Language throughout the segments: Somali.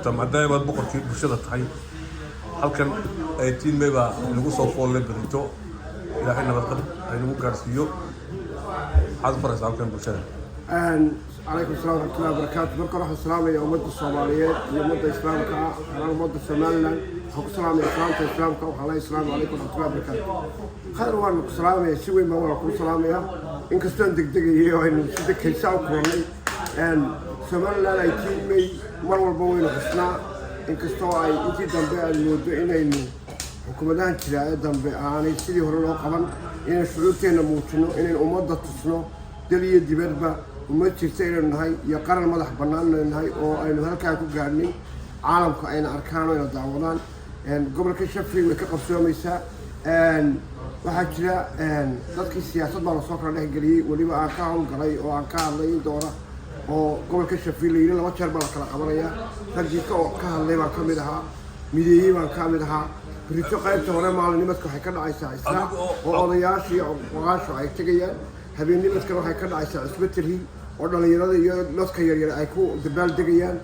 Fartaa maadaama baad boqorkii bulshada tahay halkan? 18 May baa nagu soo foolle berito. Ilaahay nabadqab haynagu gaarsiiyo. Maxaad u faraysaa halkan bulshada? Calaykum salaam waraxmatullahi wabarakaatu. Marka hore waxaan salaamaya ummadda Soomaaliyeed iyo ummadda Islaamka ah, gaar ummadda Somaliland. Waxaan ku salaamaya islaamta Islaamka. Waxaan leeyahay, asalaamu calaykum waraxmatullahi wabarakaatu. Khadar, waan ku salaamaya, si weyn baan waan kuu salaamaya, inkastoon degdegayay oo aynu si dekaysa u kulannay. Somaliland 18 May mar walba waynu xusnaa, inkastoo ay intii dambe aad moodo inaynu xukuumadahan jira ee dambe aanay sidii hore loo qaban. Inaynu shucuurteenna muujino, inaynu ummadda tusno dal iyo dibadba ummad jirta inaynu nahay iyo qaran madax bannaan inaynu nahay oo aynu halkaa ku gaadhnay, caalamku ayna arkaan oo ayna daawadaan. Gobolka Sheffield way ka qabsoomaysaa. Waxaa jira dadkii siyaasad baa lasoo kala dhexgeliyey, weliba aan ka howlgalay oo aan ka hadlay in doona oo gobolka Sheffield la yidhi laba jeer baa la kala qabanayaa. Raggii ka hadlay baan ka mid ahaa, mideeyey baan ka mid ahaa. Berito qaybta hore maalinimadka waxay ka dhacaysaa Israac oo odayaasha iyo oqaashu ay tegayaan. Habeennimadkana waxay ka dhacaysaa Cismaterhi oo dhallinyarada iyo dadka yaryar ay ku dabaaldegayaan.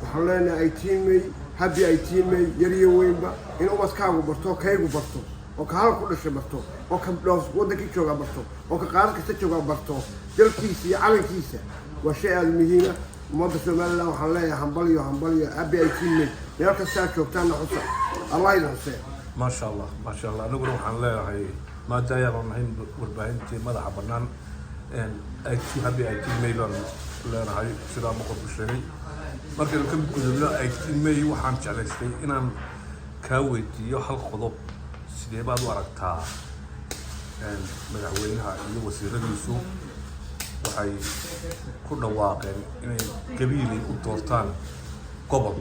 Waxaan leenahay 18 May, happy 18 May, yar iyo weynba. In ubadkaagu barto, kaygu barto, oo ka halka ku dhashay barto, oo ka dhoof waddankii joogaa barto, oo ka qaarad kasta joogaa barto dalkiisa iyo calankiisa, waa shay aada muhiima. Ummadda Somaliland waxaan leeyahay hambalyo, hambalyo, happy 18 May. Meel kasta aad joogtaanna xusa, Allah idin xusee. Maasha Allah, maasha Allah. Aniguna waxaan leeyahay, maadaama nahay warbaahintii madaxa bannaan, happy 18 May baan leenahay, sidaa boqorku sheegay. Markaynu ka gudubno 18 May, waxaan jeclaystay inaan kaa weydiiyo hal qodob. Sidee baad u aragtaa madaxweynaha iyo wasiiradiisu waxay ku dhawaaqeen inay Gabiilay u doortaan gobol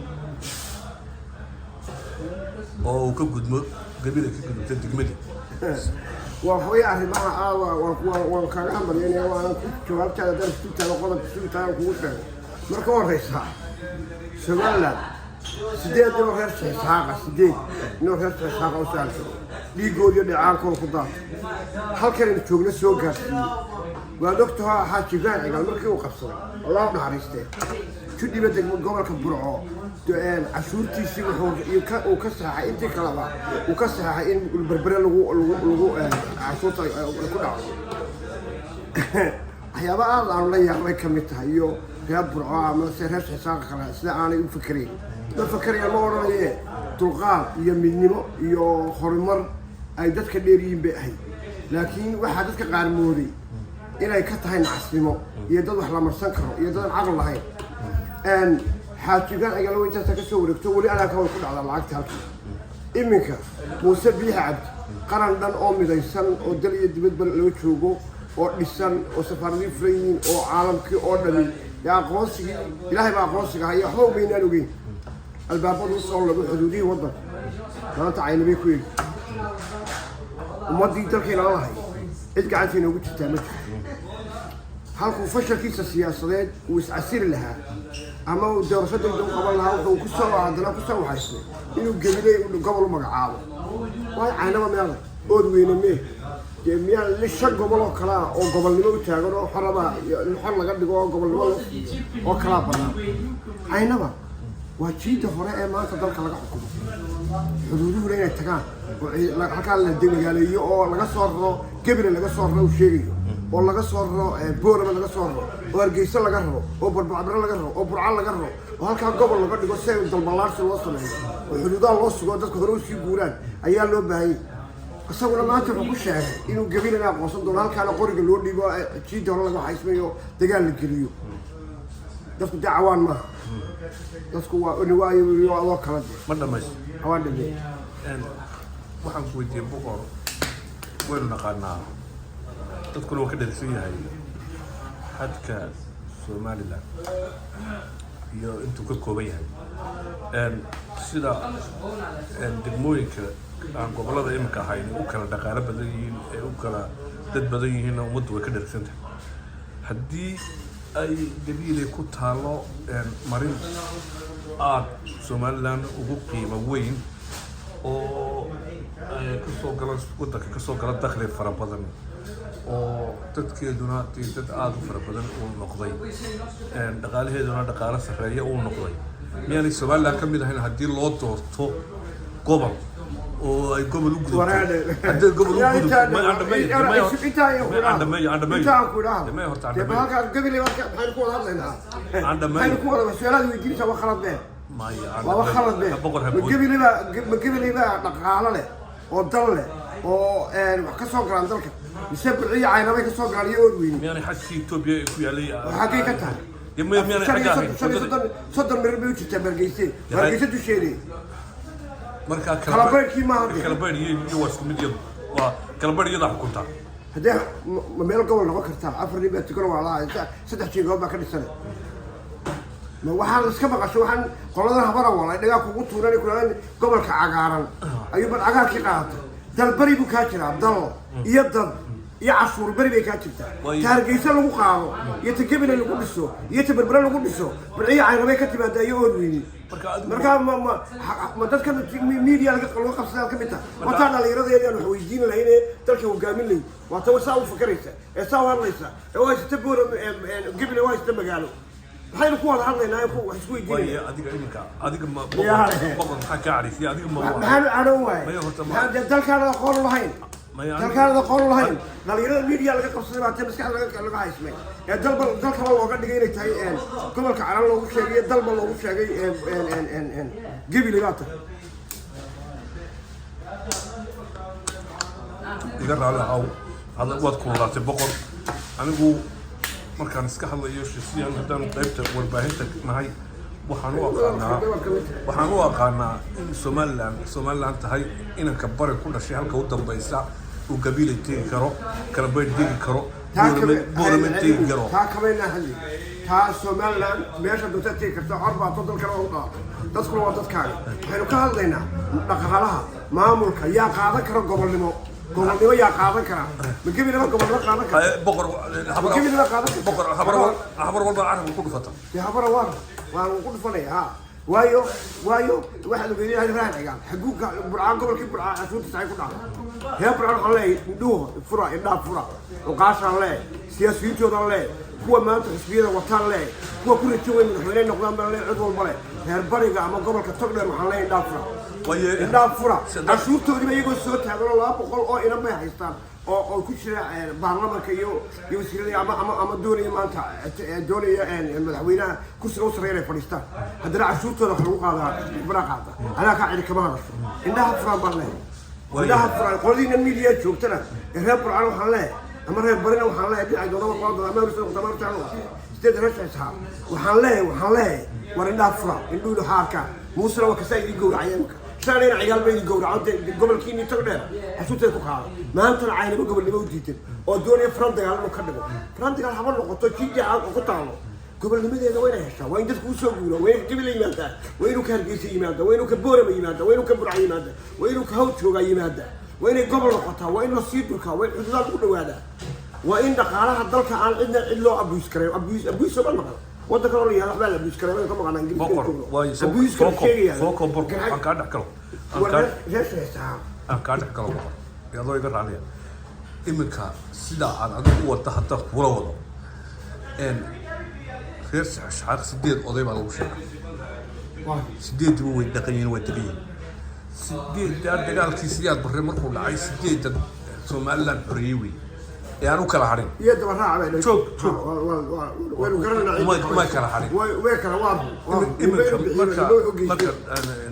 oo uu ka gudmo, Gabiilay ka gudubta degmadii? Waa waxaweye arrimaha aad waan kaaga hambalyanaya, waanan ku jawaabtaada haddaan isdultaago, qodobka isdultaagan kugu sheego. Marka horeysa, Somaliland sideed ninoo reer Isxaaqa, 8 ninoo reer Isxaaqa u saalso dhiiggood iyo dhicaankooda ku daata halkanaynu joogna soo gaarsiiyey. Waad ogtaho, Xaaji Ibraahim Cigaal markii uu qabsaday, Allah u naxariistee, judhiba degmo gobolka Burco cashuurtiisii wuxuu uu ka saxaxay, intii kaleba uu ka saxaxay in Berbere lagu cashuurta ay ku dhacdo. Waxyaaba aada aanu la yaabay ka mid tahay iyo reer Burco ama se reer Xisaaqa kale sida aanay u fikerayn. Ma fakerayaan, ma odhanaye, dulqaad iyo midnimo iyo horumar ay dadka dheer yihiin bay ahayd, laakiin waxaa dadka qaar mooday inay ka tahay nacasnimo iyo dad wax la marsan karo iyo dad aan caqli lahayn. Xaaji Ibraahim Cigaal intaasa kasoo wareegto, weli alaaka way ku dhacdaa lacagta halka. Iminka Muuse Biixi Cabdi, qaran dhan oo midaysan oo dal iyo dibadba loo joogo oo dhisan oo safaaradii furan yihiin oo caalamkii oo dhami dee aqoonsigii Ilaahay baa aqoonsiga haya, waxba umaynaan ogeyn, albaabadu usoo lago xuduudihii waddanka maanta Caynabay ku egi. Ummaddii dalkayna lahay cid gacanta inoogu jirtaa ma jirto. Halkuu fashalkiisa siyaasadeed uu iscasiri lahaa ama uu doorasho degdeg u qaban lahaa, wuxuu kusoo haddana kusoo waxaystay inuu Gabiley gobol u magacaabo. Waayo, Caynaba meeday, Ood Weyne mee, dee miyaa li shan gobol oo kalaa oo gobolnimo u taagan oo xoraba in xor laga dhigo oo gobolnimo loo siiyo oo kalaa bannaan? Caynaba waa jiidda hore ee maanta dalka laga xukumo, xuduuduhuna inay tagaan oo halkaa la magaaleeyo oo laga soo raro Gebile, laga soo raro uu sheegayo, oo laga soo raro Boorama, laga soo raro oo Hargeysa laga raro, oo Barbacbiro laga raro, oo Burco laga raro, oo halkaa gobol laga dhigo si ay dalballaarsi loo sameeyo oo xuduudaha loo sugo, dadka hore usii guuraan ayaa loo baahanyay. Isaguna maanta wuxuu ku sheegay inuu Gabilana aqoonsan doono, halkaana qoriga loo dhigo, jiidda hore laga waxaysmayo, dagaal la geliyo. Dadku dee cawaan maaha, dadku waa niwaayo adoo kala de. Ma dhamaysto? Cawaan dhameey. Waxaan ku weydiiyey boqor, waynu naqaanaa, dadkuna waa ka dhalisan yahay xadka Somaliland iyo intuu ka kooban yahay, sida degmooyinka aan gobollada iminka ahayn u kala dhaqaalo badan yihiin ee u kala dad badan yihiinna ummaddu way ka dharagsan tahay. Haddii ay Gabiiley ku taalo marin aada Somaliland ugu qiimo weyn oo kasoo gala waddanka, kasoo gala dakhli fara badan, oo dadkeeduna dee dad aada u fara badan uu noqday, dhaqaalaheeduna dhaqaalo sarreeya uu noqday. Miyaanay Somaliland ka mid ahayn haddii loo doorto gobol oo ay gobol u gudubto? Haddii gobol u gudubto, may aan dhameeyo, may aan dhameeyo, aan dhameeyo. Intaan ku idhaahdo. May horta aan Dee dhameeyo. halkaas Gabiley maxaynu ku wada hadlaynaa? Aan dhameeyo. Maxaynu ku wada su-aalaad weydiinaysaa? Waa khalad bee. Maya, aan Waa khalad dhameeyo. bee. Boqor Ma habood. Gabiley baa, ma Gabiley baa dhaqaalo leh oo dal leh oo wax ka soo galaan dalka, mise Burciyo Caynabay ka soo galaan iyo Oodweyne? Miyaanay xadkii Etoobiya ee ku yaalay? Xaggay ka tahay? Dee miyaanay Shan iyo xagga ahayn? 35, 30 mirir bay u jirtaa Hargeyse, Hargeysa dusheedii. Markaa Kalabaydhkii maaha dee. Kalabaydh iyo waa isku mid iyadu, waa Kalabaydh iyadaa xukuntaa. Haddee ma meel gobol noqon kartaa? Afar nin baa tukan, waa lahaa, saddex jiigood baa ka dhisanay. Ma waxaan iska maqasho, waxaan qoladan habara walay dhagaa kugu tuuran kulaan gobolka cagaaran ayuu bal cagaarkii qaadatay. Dalbari buu kaa jiraa, dal iyo dad iyo cashuur beri bay kaa jirtaa. Ta Hargeysa lagu qaado iyo ta Gebile lagu dhiso iyo ta Berbere lagu dhiso, Burciyo Caynabay ka timaadaa iyo Oodweyni. Marka adigu Markaa ma dadka media laga qabsadaa ka mid tahay? Wataa dhallinyaradeedi aan wax weydiin lahayn ee dalka hogaamin lahayn, waa ta saa u fakaraysa ee saa u hadlaysa ee u haysata Boora, Gebile u haysata magaalo. Maxaynu ku wada hadlaynaa ee wax isku weydiinayna? Waaye, adiga iminka adiga ma Yaa. boqor, boqor, maxaa kaa carisiya adiga ma Maxaan u cadhoon waaye? Maya, horta Maxaan dee dalkaanad aqoon u lahayn? Maya, Dalkaanad aqoon u lahayn, dhalinyarada media laga qabsaday baa tee maskaxda laga haysmay ee dalba dalkaba looga dhigay inay tahay gobolka calan loogu sheegay iyo dalba loogu sheegay Gebile baa tahay. Iga raalli ahaw, hadda waad kululaatay, boqor. Anigu markaan iska hadlayo shisiyan, haddaan qaybta warbaahinta nahay, waxaan u aqaanaa in Somaliland tahay inanka bari ku dhashay halka u dambaysa uu Gabiilay tegi karo, Kalabaydh tegi karo, Boorame tegi karo. Taa kamayna hadli. Taa Somaliland meesha doonta tegi karta, cor baato, dalkana waa u dhalatay, dadkuna waa dadkaaga. Waxaynu ka hadlaynaa dhaqaalaha, maamulka. Yaa qaadan kara gobolnimo? Gobolnimo yaa qaadan kara? Ma Gebilaba gobolnimo qaadan kara? Boqor habar Gabilay qaadan kartaa. Boqor, habar walba carabka ku dhufata. Dee habara waan ku dhufanaya ha, waayo waxaad ogeynay Rahan Cigaal xaguu Burcaan, gobolkii Burcaan cashuurtiisa ay ku dhacday. Reer Burcaan waxaan leeyahay indhuhu fura, indhaha fura. Cuqaashaan leeyahay, siyaasiyiintoodaan leeyahay, kuwa maanta xisbiyada wataan leeyahay, kuwa ku rajo weyn madaxweyne noqdaan baan leeyahay, cid walba leh. Reer bariga ama gobolka Togdheer waxaan leeyahay indhaha fura. Waaye Indhaha fura. Cashuurtoodiiba iyagoo soo taaganoo 200 oo inan bay haystaan oo ku jira baarlamanka iyo wasiirada ama doonaya maanta doonaya madaxweynaha kursiga u sarreeya inay fadhiistaan, haddana cashuurtooda wax lagu qaadaa baraa qaada. Anaa kaa cidi kama hadasho. Indhaha furaan baan leeyahay, indhaha furaan. Qoladiina media joogtana ee reer Burcaan waxaan leeyahay, ama reer barina waxaan leeyahay, dhinaca doonaba qolada ama horta noqota ama horta noqota, sideed reer Isxaaq waxaan leeyahay war indhaha fura, indhuhu waxaa arkaa. Muusena waa kasaa idin gowracaya imika. Shalayna Cigaal ba idin gowraco dee gobolkiinii tag dheer xasuusteeda ku qaada. Maantana Caynaba gobolnimo u diidan oo doonaya furan dagaal inuu ka dhigo. Furan dagaal haba noqoto, jidda ku taalo gobolnimadeeda waa inay heshaa, waa in dadku usoo guuro, waa inay Jabila yimaadaa, waa inuu ka Hargeysa yimaada, waa inuu ka Boorama yimaada, waa inuu ka Burca yimaada, waa inuu ka Hawd joogaa yimaada, waa inay gobol noqotaa, waa in la sii dhulkaa, waa in xuduudaha lagu dhawaadaa, waa in dhaqaalaha dalka aan cidna cid loo abuse karay. Abuse, abuse sooma maqan waddanka oo la yihahdo waxbaa la abuse karay waan ka maqanaa Ingiriiska Boqor joogno. waaye soo Abuse-ka soo la koob sheegaya. Soo koob, boqor, aan kaa dhex galo, aan War kaa reer heesaa. Aan kaa dhex galo, boqor, adoo iga raaliya. Iminka sidaa aad adigu u wadda haddaan kula wado reer Shaxaaq sideed oday baa lagu sheegaa. Sideediba way dhaqan yihiin, way degan yihiin. Sideeddaa dagaalkii Siyaad Barre markuu dhacay, sideedda Somaliland xoreeyey wey ee aan u kala harin. Iyo daba raac bay Joog, joog. Waynu garananaa. Umay kala harin. Way kala waa Iminka marka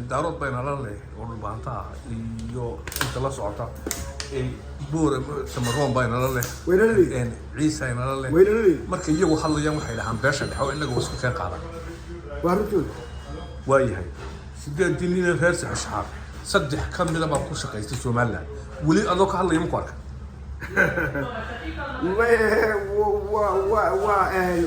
Daarood bayna la leh oo Dhulbaantaha iyo inta la socota ee Boore Samaroon bayna la leh. Wayna la leeyihin. Ciise ayna la leh. Wayna la leeyihin. Marka iyagu hadlayaan waxay dhahaan beesha dhexe oo innaga isku keen qaadan. Waa runtooda. Waayahay, sideedii nin reer Saxashaxaar saddex ka mida baa ku shaqaystay Somaliland. Weli adoo ka hadlaya maku arka.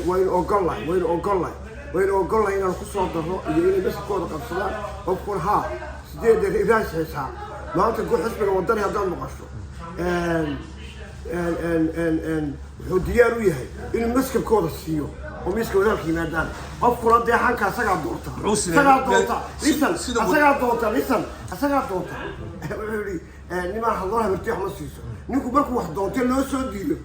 Waynu ogollahay, waynu ogollahay, waynu ogollahay inaan ku soo darro iyo inay masjidkooda qabsadaan qofkuna haa. Sideedda Ibraahim Xiisaa maanta ku xisbiga Wadani haddaad maqasho, wuxuu diyaar u yahay inuu maskabkooda siiyo oo miiska wadaalka yimaadaan. Qofkuna dee xanka asagaa doorta. Muxuu siiyey? Asagaa doorta. Lisan asagaa doorta, lisan asagaa doorta. Wuxuu yidhi nimaan hadloo habarti wax ma siiso. Ninku markuu wax doontay loo soo diido.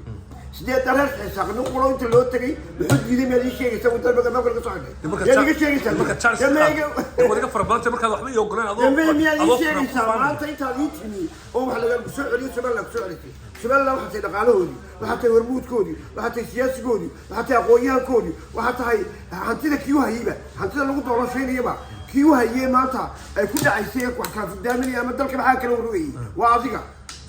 Sideed reer Xisaaq nin qulo inta loo tegay muxuu diiday? Miyaad ii sheegaysaa wadada marka laga soo xidhay? Yaad iga sheegaysaa? Marka Charles waad iga fara badantay markaad waxba ii ogoleen adoo Dambe miyaad ii adoo sheegaysaa maanta intaad ii timi oo wax laga soo celiyo Somaliland ku soo celisay? Somaliland waxaa tahay dhaqaalahoodii, waxaa tahay hormuudkoodii, waxaa tahay siyaasigoodii, waxaa tahay aqoon-yahankoodii, waxaa tahay hantida kii u hayeyba, hantida lagu doorashaynayaba kii u hayey. Maanta ay ku dhacaysay wax kala furdaaminaya ama dalka maxaa kala warogayay waa adiga.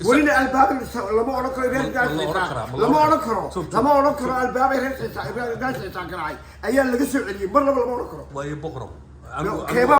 Welina albaab lama odhan karo reer Ma la odhan karaa, ma la lama odhan odhan karo. Sug, sug. Lama odhan karo albaabay reer Xisaa garaacay ayaa laga soo celiyey, mar laba lama odhan karo. Waayo, boqorow, anigu Keebaa